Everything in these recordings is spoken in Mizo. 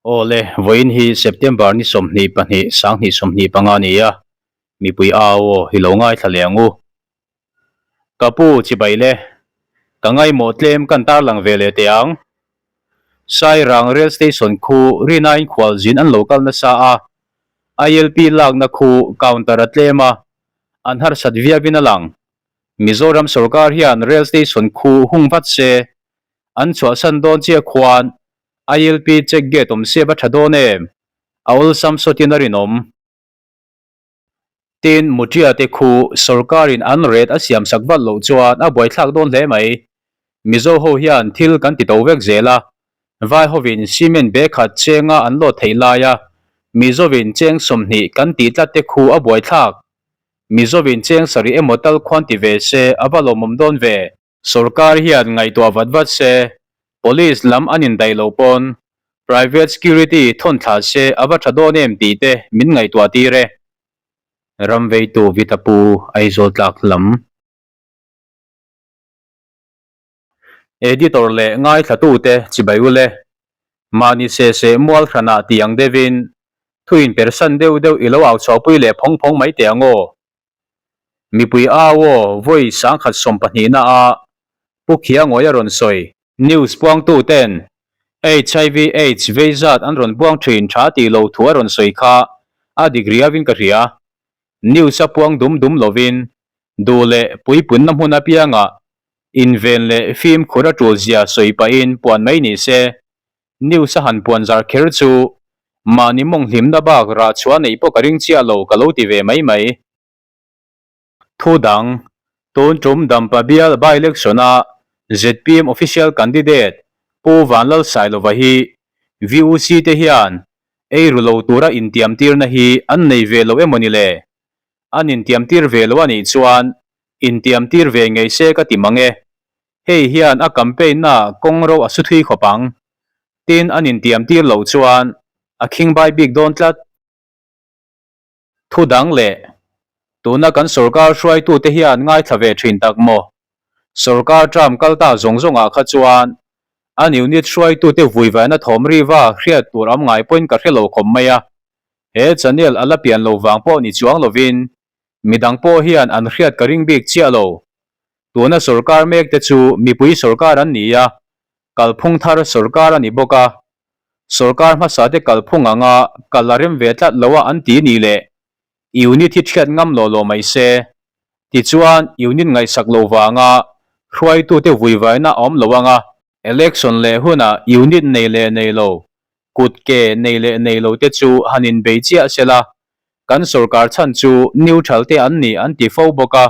Aw le, vawiin hi September ni 22, 2025 a ni a, mipui au aw hi lo ngaithla leh ang u. Ka pu chibai le, ka ngaimawh tlem kan tarlang ve leh teh ang. Sairang Rail Station khu Rinain khualzin an lo kal nasa a, ILP lakna khu counter a tlem a, an harsat viauin a lang. Mizoram sorkar hian Rail Station khu hung vat se, an chhuahsan dawn chiah khuan ILP check gate awm se va tha dawn em? A awlsam sawtin a rinawm. Tin, Mutia te khu sorkarin an rate a siam sak vat loh chuan a buaithlak dawn hle mai. Mizo ho hian thil kan ti to vek zel a, vai hovin cement bag khat chenga an load theih laia Mizovin cheng 20 kan tih tlat te khu a buaithlak. Mizovin cheng sarih emaw tal khuan ti ve se a va lawmawm dawn ve. Sorkar hian ngaihtuah vat vat se, Police lam an indaih lo pawn Private Security thawn thla se a va tha dawn em tih te min ngaihtuah tir e. Ram veitu Vita Pu Aizawl tlak lam. Editor leh ngaithlatute chibai u le. Mahni se se mual hranah tih ang deuhin thu inpersan deuh deuh i lo au chhuahpui leh phawng phawng mai teh ang aw. Mipui au aw vawi 1012 na a Pu Khiangawi a rawn sawi. News puangtu ten HIV Aids vei zat an rawn buang thin tha tih lo thu a rawn sawi kha a dik riauin ka hria. News a puang dum dum lovin duh leh puipunna hmun apiangah inven leh fimkhur a tul zia sawi pahin puan mai ni se. News a han puan zar kher chu mahni mawng hlimna bak rah chhuah neih pawh ka ring chiah lo ka lo ti ve mai mai. Thu dang, tun tum Dampa bial by-election a zpm official candidate Pu Vanlalsailova hi VUC te hian ei ru lo tura intiam tirna hi an nei ve lo emaw ni le? An intiam tir ve lo a nih chuan intiam tir ve ngei se ka ti mang e. Hei hian a campaign na kawng ro a su thui khawp ang. Tin an intiam tir loh chuan a khingbai bik dawn tlat. Thu dang leh, tuna kan sorkar hruaitute hian ngaithla ve thin tak maw? Sorkar term kal ta zawng zawngah kha chuan an unit hruaitute vuivaina thawm riva hriat tur am ngai pawhin ka hre lo khawp mai a. He channel a la pian lo vang pawh ni chuang lovin midang pawh hian an hriat ka ring bik chiah lo. Tuna sorkar mek te chu mipui sorkar an ni a, kalphung thar sorkar a ni bawk a. Sorkar hmasa te kalphung anga kal a rem ve tlat lo a an ti ni leh unit hi thiat ngam lo lo mai se. Tichuan unit ngaihsak lo vanga hruaitute vuivaina a awm lo anga election leh hunah unit nei leh nei lo, kut ke nei leh nei lo te chu han inbei chiah sela kan sorkar chhan chu neutral te an ni an ti fo bawk a.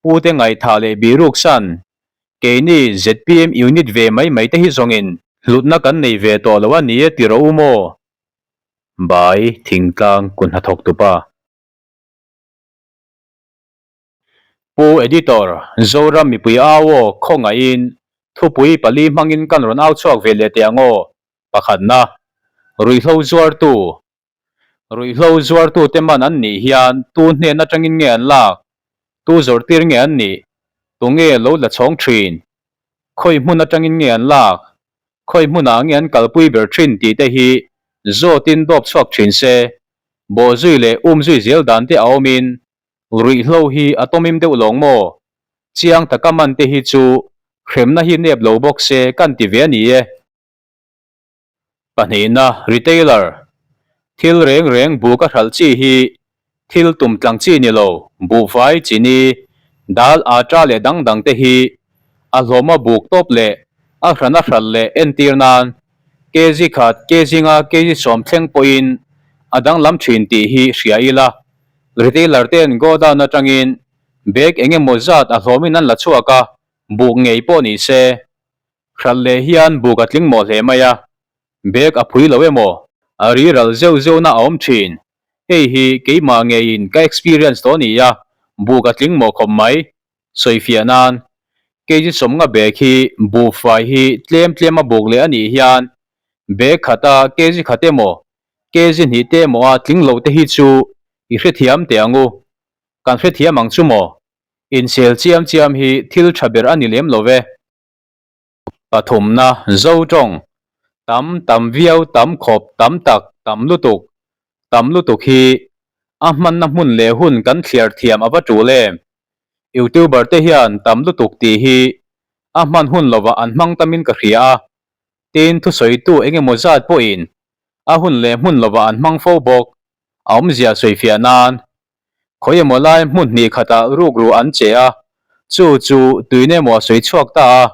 Pute ngaihthah leh bihruk san, keini zpm unit ve mai mai te hi zawngin hlutna kan nei ve tawh lo a ni e ti rawh u maw? Bai thingtlang kun hnathawk tupa. Pu Editor, Zoram mipui au aw khawngaihin thupui pali hmangin kan rawn au chhuak ve leh teh ang aw, pakhatna, ruihhlo zuartu Ruihhlo zuartute man an nih hian tu hnen atangin nge an lak? Tu zawrhtir nge an nih? Tunge lo la chhawng thin? Khawi hmun atangin nge an lak? Khawi hmunah nge an kalpui ber thin tih te hi zawtin dawp chhuak thin se, bawhzui leh umzui zel dan te a awmin ruihhlo hi a tawmim deuh lawng maw? Chiang taka man te hi chu hremna hi nep lo bawk se kan ti ve a ni e. Pahnihna, Retailer, Thil reng reng buk a hralh chi hi thil tum tlang chi ni lo, buhfai, chini, dal, atta leh dang dang te hi a hlawma buk tawp leh a hrana hralh leh entir nan kg khat, kg nga, kg 10 thleng pawhin a danglam thin tih hi hria ila. Retailer ten godown atangin bag eng emaw zat a hlawmin an la chhuak a, buk ngei pawh ni se. Hralh leh hian buk a tling mawh hle mai a, bag a phui lo emaw? A ri ral zeuh zeuhna a awm thin. Hei hi keimah ngeiin ka experience tawh a ni a, buk a tling mawh khawp mai. Sawifiah nan, kg 50 bag hi buhfai hi tlem tlem a buk leh a nih hian bag khata kg khat emaw, kg hnih te emaw a tling lo te hi chu i hrethiam teh ang u. Kan hrethiam ang chu maw? Insel chiam chiam hi thil tha ber a ni lem lo ve. Pathumna, Zo tawng. Tam tam viau, tam khawp, tam tak, tam lutuk, tam lutuk hi a hmanna hmun leh hun kan thliar thiam a va tul em? Youtuber te hian tam lutuk tih hi a hman hun lovah an hmang tamin ka hria a, tin thusawitu eng emaw zat pawhin a hun leh hmun lovah an hmang fo bawk, a awmzia sawifiah nan. Khawi emaw lai hmun hnih khatah rukru an che a, chu chu tuin emaw a sawi chhuak ta a,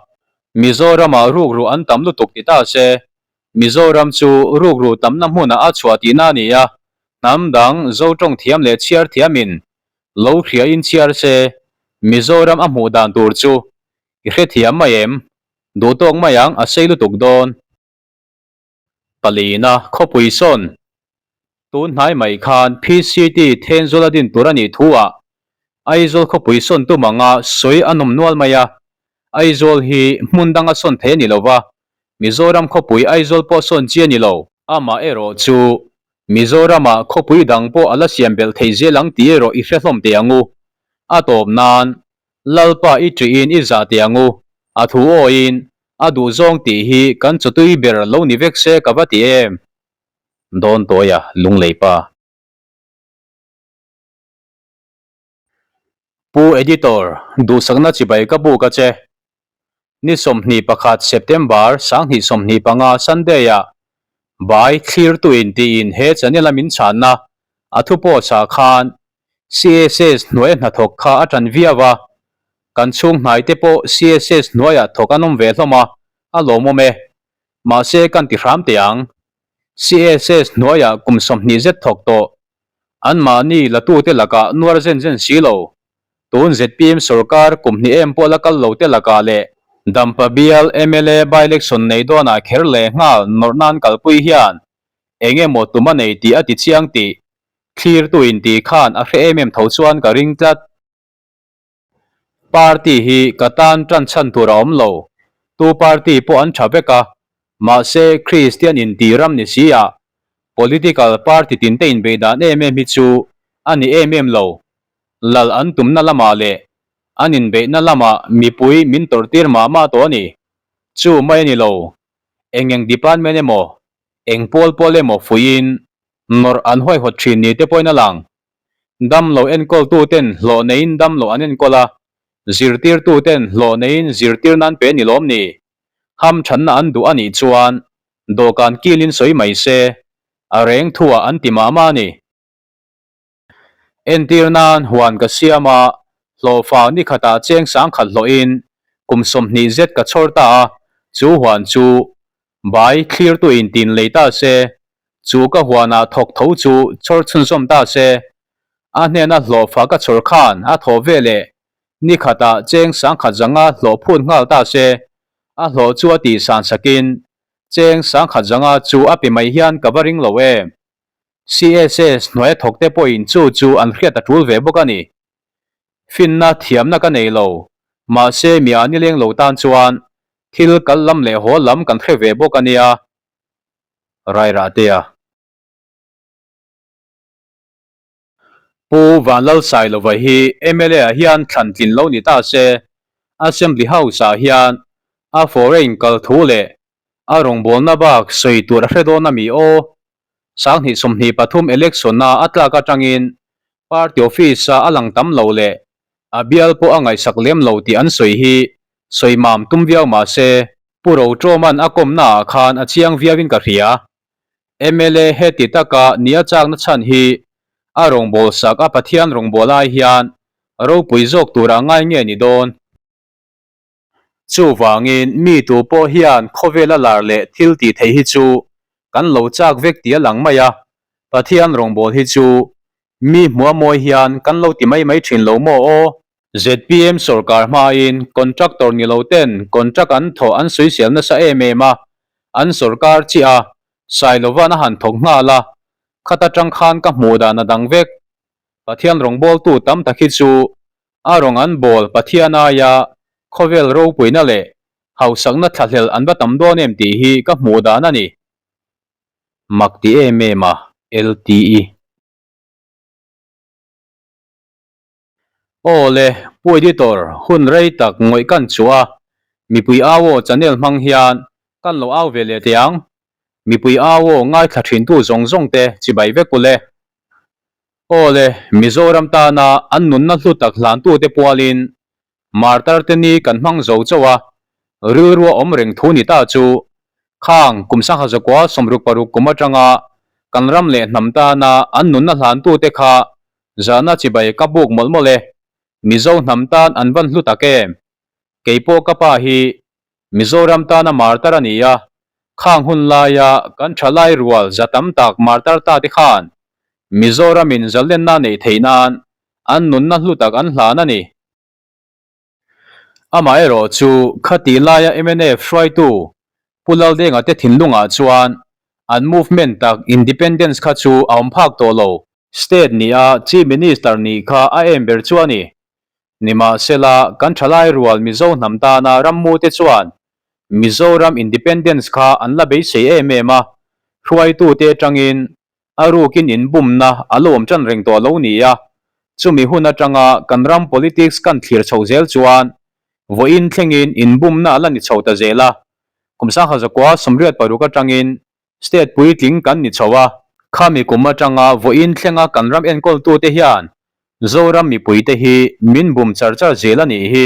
Mizoramah rukru an tam lutuk ti ta se, Mizoram chu rukru tamna hmunah a chhuah tihna a ni a, hnam dang Zotawng thiam leh chhiar thiamin lo hriain chhiar se, Mizoram a hmuh dan tur chu i hrethiam mai em? Duhtawk mai ang a sei lutuk dawn. Palina khawpui sawn tun hnai mai khan PCT Thenzawl a din tur a nih thu ah Aizawl khawpui sawn tum anga sawi a nawm nual mai a, Aizawl hi hmun danga sawn thei a ni lo va, Mizoram khawpui Aizawl pawh sawn chi a ni lo. Amah erawh chu Mizoramah khawpui dang pawh a la siam belh thei zel ang tih erawh i hre hlawm teh ang u. A tawp nan Lalpa i ṭihin i zah teh ang u, a thu awiin a duh zawng tih hi kan chawtui ber lo ni vek se ka va ti em? Dawntawia Lunglei pa. Pu Editor, duhsakna chibai ka buk a che. Ni 21 September 2025 Sunday-ah Bai thlirtuin tiin he channel a min chhanna a thu pawh chah khan CSS hnuaia hnathawk kha a tan viau a, kan chhung hnaite pawh CSS hnuaiah thawk an awm ve hlawm a, a lawmawm e. Mahse kan ti hram teh ang. CSS hnuaiah kum 20 zet thawk tawh anmahni latute lakah nuar zen zen si lo. Tun zpm sorkar kum hnih em pawh la kal lo te lakah leh Dampa bial mla by-election nei dawnah kher leh nghal nawrh nan kalpui hian eng emaw tum a nei tih a ti chiang tih thlirtu in tih khan a hre em em tho chuan ka ring tlat. Party hi ka tan tan chhan tur a awm lo, tu party pawh an tha vek a, mahse Kristian inti ram ni si ah political party tin te inbeih dan em em hi chu a ni em em lo, lal an tumna lamah leh an inbeihna lamah mipui min tawrhtir mah mah tawh a ni. Chu mai a ni lo, eng eng department emaw, eng pawl pawl emaw fuihin nawrh an huaihawt thin ni te pawhin a lang. Damlo enkawltu ten hlawh neiin damlo an enkawl a, zirtirtu ten hlawh neiin zirtir nan pe ni lawm ni? Hamthanna an duh a nih chuan dawhkan kilin sawi mai se, a reng thuah an ti mah mah a ni. Entir nan huan ka siam a, hlawhfa ni khatah cheng sangkhat hlawhin kum 20 zet ka chhawr ta a, chu huan chu Bai thlirtu in tin lei ta se, chu ka huanah thawk tho chu chhawr chhunzawm ta se, a hnena hlawhfa ka chhawr khan a thawh ve leh ni khatah cheng sangkhat zanga hlawh phut nghal ta se, a hlawh chu a tihsan sakin cheng sangkhat zanga chu a pe mai hian ka va ring lo em. CSS hnuaia thawkte pawhin chu chu an hriat a tul ve bawk a ni. Finna thiamna ka nei lo, mahse mi a nileng lo tan chuan thil kal lam leh haw lam kan hre ve bawk a nia. Rairahtea. Pu Vanlalsailova hi mla ah hian thlan tlin lo ni ta se, Assembly House ah hian a foreign kal thu leh a rawngbawlna bak sawi tur a hre dawn a mi aw? 2023 election a a tlak atangin party office a a lang tam lo leh a bial pawh a ngaihsak lem lo tih an sawi hi sawi mam tum viau mah se Pu Roṭawman a kawmna ah khan a chiang viauin ka hria. Mla heti taka nia chakna chhan hi a rawngbâwl sak a Pathian rawngbâwl ai hian ropui zawk tura ngai nge ni dawn? Chuvangin mi tu pawh hian khawvela lar leh thil tih theih hi chu kan lo chak vek tih a lang mai a, Pathian rawngbâwl hi chu mi hmuh a mawi hian kan lo ti mai mai thin lo maw aw? Zpm sorkar hmain contractor ni lo ten contract an thawh an sawisel nasa em em a, an sorkar chiah a, Sailova'n a han thawk nghal a, khata tang khan ka hmuh dan a dang vek. Pathian rawngbawltu tam tak hi chu a rawng an bawl Pathian aia khawvel ropuina leh hausakna thlahlel an va tam dawn em tih hi ka hmuh dan a ni. Mak ti em em a, LTE. Aw le, Pu Editor, hun rei tak ngawih kan chu a, mipui au aw channel hmang hian kan lo au ve leh teh ang. Mipui au aw ngaithla thintu zawng zawng te chibai vek ule. Aw le, Mizoram tana an nunna hlu tak hlantute pualin Martar te ni kan hmang zo chauh a, rilrua awm reng thu ni ta chu khang kum sangha zakua 66 kum atanga kan ram leh hnam tana an nunna hlantute kha zahna chibai ka buk mawlh mawlh e, Mizo hnam tan an van hlu tak em? Keipawh ka pa hi Mizoram tana martar a ni a, khang hun laia kan thalai rual za tam tak martar ta te khan Mizoramin zalenna neih theih nan an nunna hlu tak an hlan a ni. Amaherawh chu khati laia mnf hruaitu Pu Laldenga te thinlungah chuan an movement tak independence kha chu a awm phak tawh lo. State nia Chief Minister nih kha a em ber chu a ni. Nimahsela, kan thalai rual Mizo hnam tana rammu te chuan Mizoram Independence kha an la beisei em em a, hruaitute atangin a rukin inbumna a lo awm tan reng tawh lo ni a, chumi hun atanga kan ram politics kan thlir chho zel chuan vawiin thlengin inbumna a la ni chho ta zel a, kum 1986 atangin State puitling kan ni chho a, khami kum atanga vawiin thlenga kan ram enkawltute hian Zoram mipuite hi min bum char char zel a nih hi.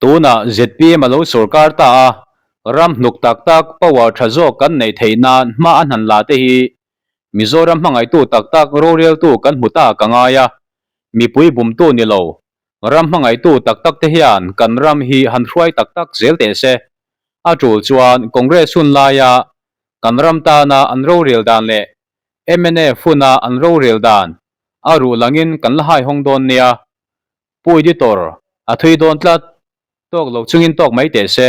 Tunah zpm a lo sawrkar ta a, ram hnuk tak tak power tha zawk kan neih theih nan hma a hnan la te hi Mizoram hmangaihtu tak tak roreltu kan hmu ta ka ngai a, mipui bumtu ni lo, ram hmangaihtu tak tak te hian kan ram hi han hruai tak tak zel teh se. A tul chuan Congress hun laia kan ram tana an rorel dan leh mnf huna an rorel dan a ruh langin kan la haihawng dawn nia. Pu Editor, a thui dawn tlat, tawk lo chungin tawk mai teh se.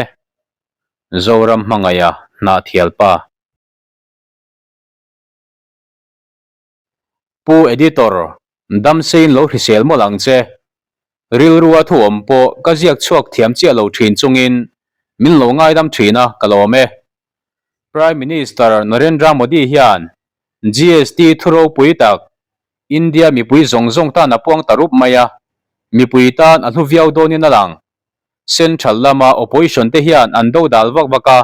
Zoram hmangaiha hnahthial pa. Pu Editor, Damseiin lo hrisel mawlh ang che. Rilrua thu awm pawh ka ziak chhuak thiam chiah lo thin chungin min lo ngaidam thin a, ka lawm e. Prime Minister Narendra Modi hian GST thu ropui tak India mipui zawng zawng tan a puang ta rup mai a, mipui tan a hlu viau dawnin a lang. Central lama opposition te hian an do dal vak vak a,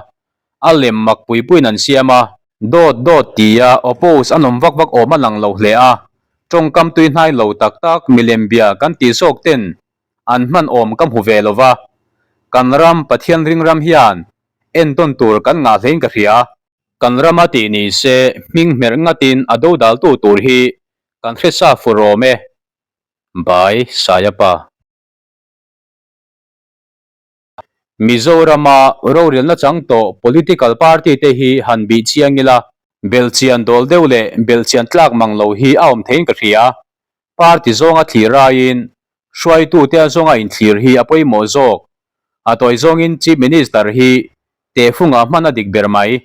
a lem mak pui puiin an siam a. Dawt dawt tia oppose an awm vak vak awm a lang lo hle a, tawngkam tui hnai lo tak tak milem bia kan tih zawk ten an hman awm ka hmu ve lo va, kan ram Pathian ring ram hian entawn tur kan ngah hlein ka hria. Kan rama tih ni se hming hmerh ngatin a do daltu tur hi kan hre sa fur awm e. By Sayapa. Mizorama rorelna chang tawh political party te hi han bih chiang ila, belhchian dawl deuh leh belhchian tlak mang lo hi a awm theiin ka hria. Party zawnga thlir aiin hruaitute a zawnga inthlir hi a pawimawh zawk. A tawi zawngin Chief Minister hi tehfungah hman a dik ber mai.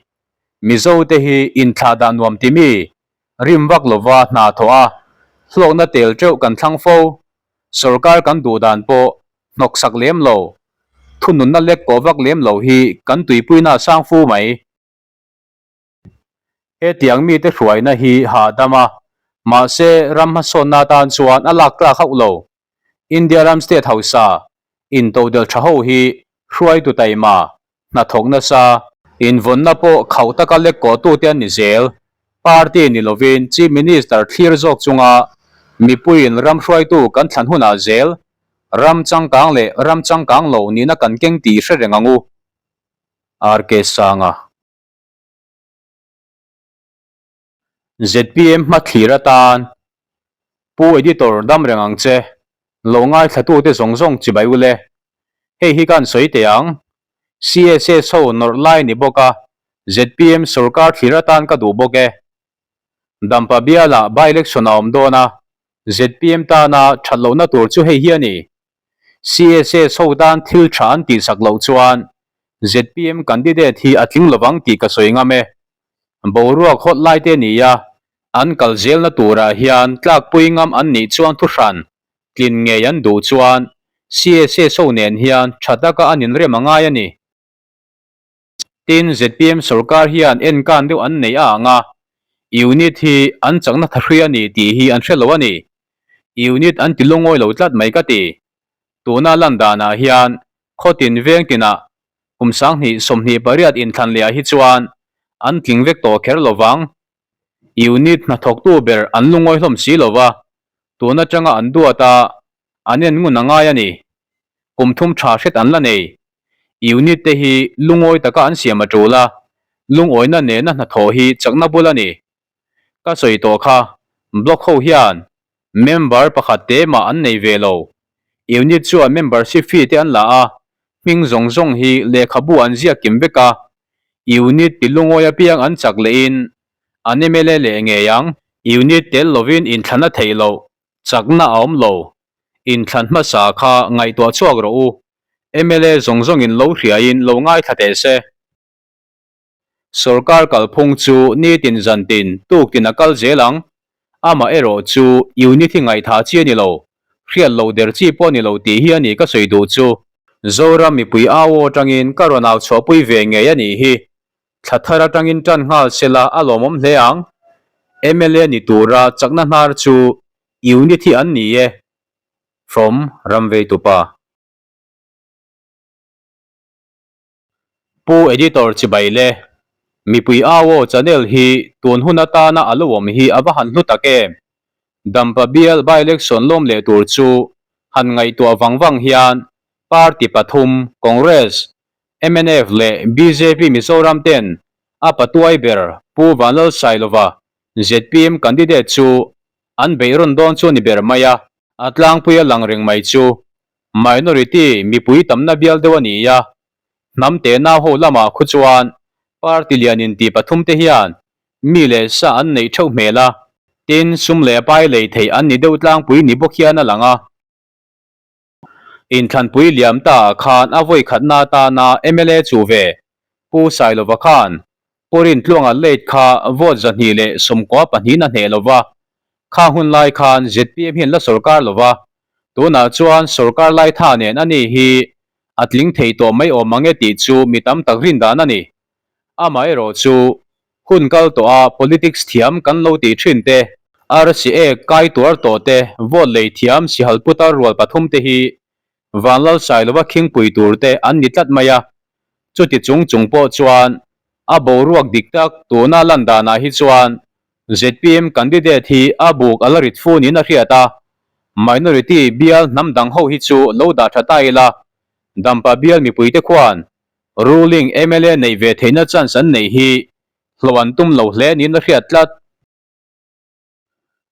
Mizote hi inthlah dah nuam ti mi, rim vak lova hna thawh a, hlawkna tel teuh kan thlang fo. Sorkar kan duh dan pawh hnawksak lem lo, thununna lek kawh vak lem lo hi kan tuipuina a sang fu mai. Hetiang mite hruaina hi hahdam a, mahse ram hmasawnna atan chuan a lak tlak hauh lo. India ram state hausa intodelh tha ho hi hruaitu taima hnathawk nasa, invawnna pawh khauh taka lek kawhtute an ni zel. Party ni lovin Chief Minister thlir zawk chunga mipuiin ram hruaitu kan thlan hunah zel ram changkang leh ram changkang lo nihna kan keng tih hre reng ang u. RK Sanga. Zpm hmathlir atan Pu Editor dam reng ang che, lo ngaithlatute zawng zawng chibai u le. Hei hi kan sawi teh ang. CSS ho nawrh lai ni bawk a, zpm sorkar thlir atan ka duh bawk e. Dampa bialah by-election a awm dawn a, zpm tana that lohna tur chu hei hi a ni. CSS ho tan thil tha an tihsak loh chuan zpm candidate hi a tling lovang tih ka sawi ngam e. Boruak hawt lai te ni a, an kal zelna turah hian tlakpui ngam an nih chuan thuhran tlin ngei an duh chuan CSS ho nen hian tha taka an inrem a ngai a ni. Tin, zpm sorkar hian enkan deuh an nei a ang a, unit hi an chakna thahrui a ni tih hi an hre lo a ni. Unit an ti lungawi lo tlat mai ka ti. Tuna lan danah hian khawtin veng tinah. Kum 2028 inthlan leh ah hi chuan an tling vek tawh kher lo vang. Unit hnathawktu ber an lungawi hlawm si lo va, tun atanga an duat a, an en ngun a ngai a ni. Kum thum tha hret an la nei. Unit te hi lungawi taka an siam a tul a, lungawina nena hnathawh hi chakna bul a ni. Ka sawi tawh kha, block ho hian member pakhat te mah an nei ve lo. Unit chuan membership fee te an la a, hming zawng zawng hi lehkhabu an ziak kim vek a, unit ti lungawi apiang an chak lehin an mla leh ngei ang. Unit tel lovin inthlan a theih loh, chakna a awm lo. Inthlan hmasa kha ngaihtuah chhuak rawh u. Mla zawng zawngin lo hriain lo ngaithla teh se. Sorkar kalphung chu nitin zantin tuktin a kal zel ang. Amah erawh chu unit hi ngaihthah chi a ni lo, hriat loh der chi pawh a ni lo tih hi a ni ka sawi duh chu. Zoram mipui au aw atangin ka rawn au chhuahpui ve ngei a nih hi. Thla thar atangin tan nghal sela a lawmawm hle ang. Mla ni tura chakna hnar chu unit hi an ni e. From Ramveitupa. Pu Editor chibai le, mipui au aw channel hi tun hun atana a lo awm hi a va han hlu tak em? Dampa bial by-election lawm leh tur chu han ngaihtuah vang vang hian party pathum Congress, mnf leh bjp Mizoram ten a patuai ber Pu Vanlalsailova zpm candidate chu an beih rawn dawn chu a ni ber mai a. A tlangpui a lang reng mai chu minority mipui tamna bial deuh a ni a, hnam tenau ho lamah khu chuan party lian inti pathum te hian mi leh sa an neih theuh hmel a, tin sum leh pai lei theih an ni deuh tlangpui ni bawk hian a lang a. Inthlanpui liam ta ah khan a vawi khatna atana mla chu ve Pu Sailova khan Pu Rintluanga late kha vote 292 a hneh lova, kha hun lai khan zpm hian la sorkar lova, tunah chuan sorkar lai tha nen a ni hi a tling thei tawh mai awm ang e tih chu mi tam tak rin dan a ni. Amaherawh chu hun kal tawh a politics thiam kan lo tih thin te, RCA kai tuar tawh te, vote lei thiam sihal putar rual pathum te hi Vanlalsailova khingpui tur te an ni tlat mai a, chuti chung chung pawh chuan a boruak dik tak tuna lan danah hi chuan zpm candidate hi a buk a la rit fu niin a hriat a, minority bial hnam dang ho hi chu lo dah tha ta ila, Dampa bial mipuite khuan ruling mla neih ve theihna chance an neih hi hlawh an tum lo hle niin a hriat tlat.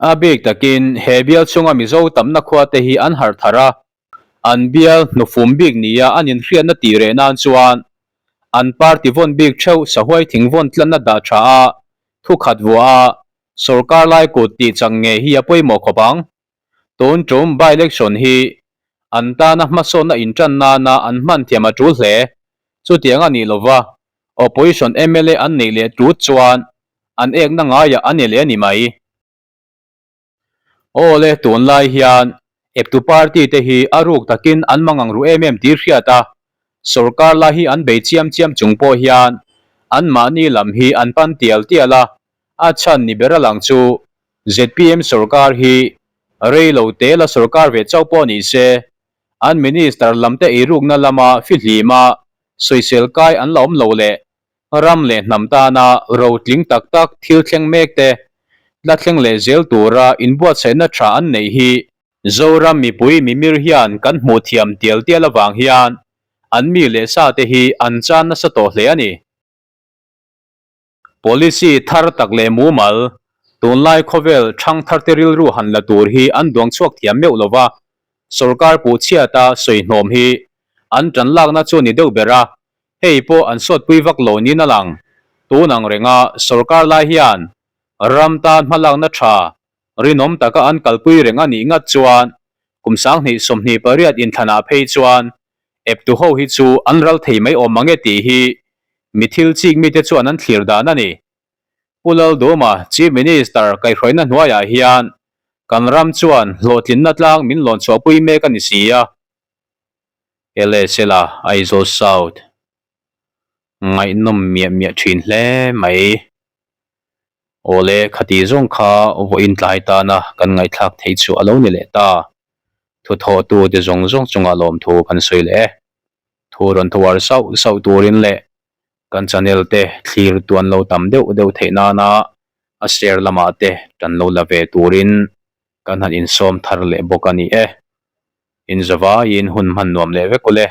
A bik takin he bial chhunga Mizo tamna khuate hi an harh thar a, an bial hnufum bik nia an inhriatna tih reh nan chuan an party vawn bik theuh sahuai thing vawn tlanna dah tha a, thukhat vuah a, sorkar lai kut tih chak ngei hi a pawimawh khawp ang. Tun tum by-election hi an tana hmasawnna intan nana an hman thiam a tul hle. Chutiang a nih lova opposition mla an neih leh tut chuan an ekna ngaiah a ni leh a ni mai. Aw le, tunlai hian eptu party te hi a ruk takin an mangang ru em em tih hriat a, sorkar lai hi an bei chiam chiam chung pawh hian anmahni lam hi an pan tial tial a, a chhan ni ber a lang chu zpm sorkar hi rei lo te la sorkar ve chauh pawh ni se, an minister lam te eirukna lama fihlima sawisel kai an la awm lo leh ram leh hnam tana rotling tak tak thil thleng mek te la thleng leh zel tura inbuatsaihna tha an neih hi Zoram mipui mimir hian kan hmuh thiam tial tial avang hian an mi leh sa te hi an chan nasa tawh hle a ni. Policy thar tak leh mumal, tunlai khawvel thang thar te rilru han la tur hi an duang chhuak thiam meuh lova, sorkar puhchhiata sawihnawm hi an tan lakna chu a ni deuh ber a, Hei pawh an sawtpui vak lo niin a lang. Tun ang renga sorkar lai hian ram tan hmalakna tha rinawm taka an kalpui reng a nih ngat chuan kum 2028 inthlanah phei chuan eptu ho hi chu an ral thei mai awm mang e tih hi mi thil chik mite chuan an thlir dan a ni. Pu Lalduma Chief Minister kaihhruaina hnuaiah hian kan ram chuan hlawhtlinna tlang min lawn chhuahpui mek a ni si a. LSL a Aizawl South ngaihnawm miah miah thin hle mai. Awle khati zawng kha vawiin tlai tana kan ngaihthlak theih chu a lo ni leh ta. Thuthawhtu te zawng zawng chungah lawmthu kan sawi leh e. Thu rawn thuar sauh sauh turin leh kan channel te thlir tuan lo tam deuh deuh theih nana a share lamah te tan lo la ve turin kan han insawm thar leh bawk a ni e. Inzavaiin hun hman nuam leh vek ule.